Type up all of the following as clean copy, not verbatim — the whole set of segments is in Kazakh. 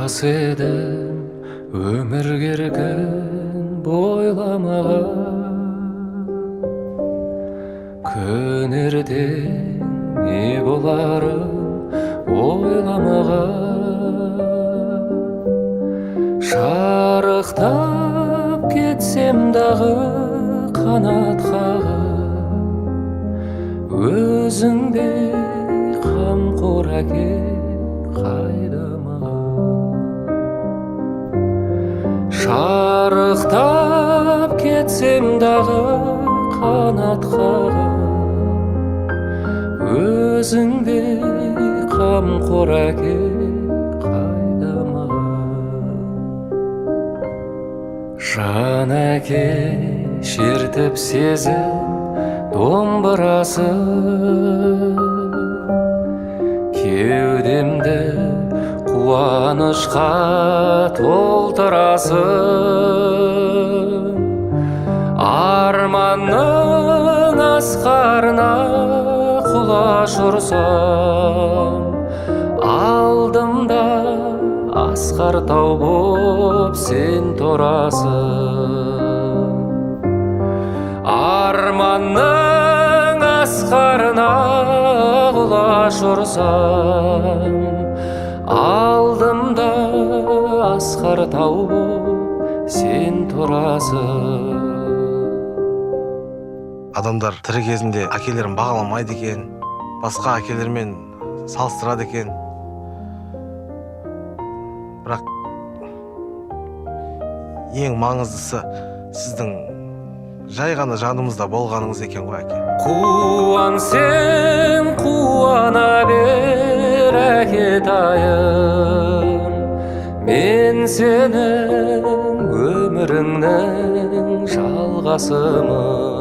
Жас едім, өмір еркін бойламаған. Күн ертең не боларын ойламаған. Шарықтап кетсем дағы қанат қағып, өзіңдей қамқор әке қайда маған? Шарықтап кетсем дағы қанат қағып, өзіңдей қамқор әке қайда маған? Жан әке шертіп сезім домбырасын, кеудемді қуанышқа толтырасың. Арманның асқарына құлаш ұрсам, алдымда асқар тау боп сен тұрасың. Арманның асқарына құлаш ұрсам, алдымда асқар тау боп сен тұрасың. Адамдар тірі кезінде әкелерін бағаламайды екен, басқа әкелермен салыстырады екен. Бірақ ең маңыздысы сіздің жай ғана жанымызда болғаныңыз екен ғой, әке. Қуан сен, қуана бер, әкетайым, мен сенің өміріңнің жалғасымын.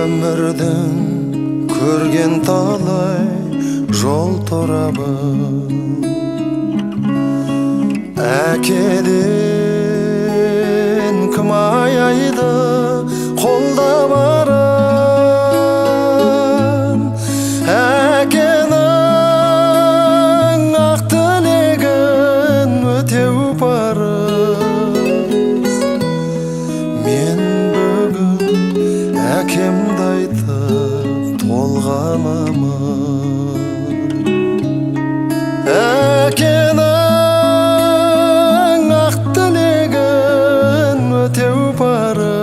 Өмірдің көрген талай жол торабы, әкеден кім аяйды қолда барын? Әкенің ақ тілегін өтеу парыз. Мен бүгін әкемді айтып толғанамын. Әкенің ақ тілегін өтеу парыз.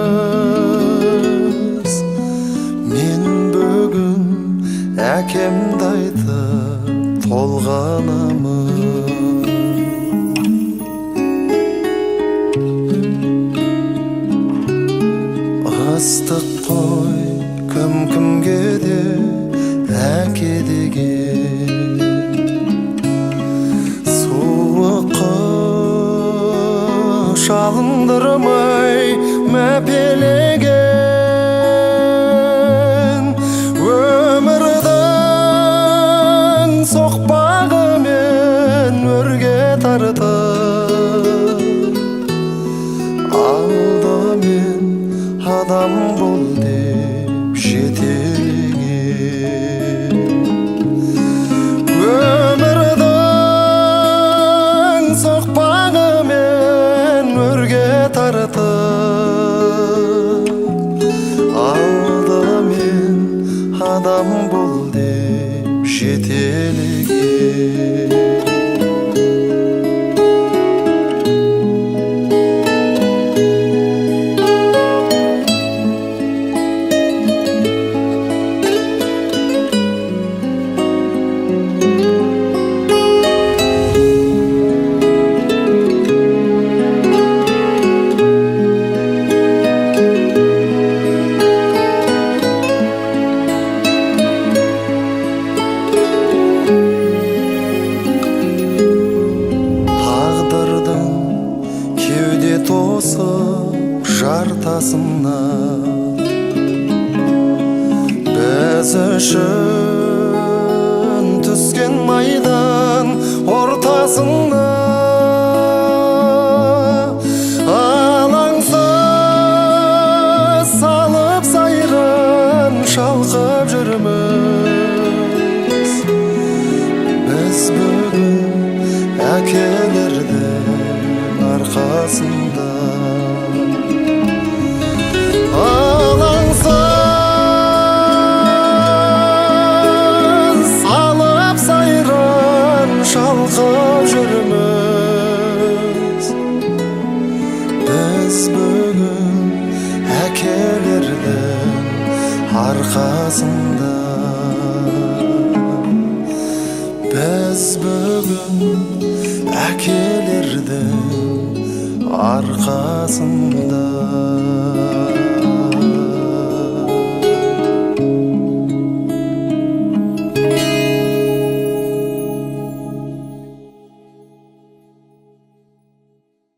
Мен бүгін әкемді айтып толғанамын. Ыстық қой кім кімге де әке деген, суық қыш алындырмай мәпелеген. Өмірдің соқпағымен өрге тартып, алдымен адам бол деп жетелеген. Өмірдің соқпағымен өрге тартып, алдымен адам бол деп жетелеген. Бет тосып жартасына, біз үшін түскен майдан ортасына. Алаңсыз салып сайран, шалқып жүрміз біз бүгін әкелердің арқасында. Алаңсыз салып сайран, шалқып жүрміз біз бүгін әкелердің арқасында. Біз бүгін әкелердің арқасында.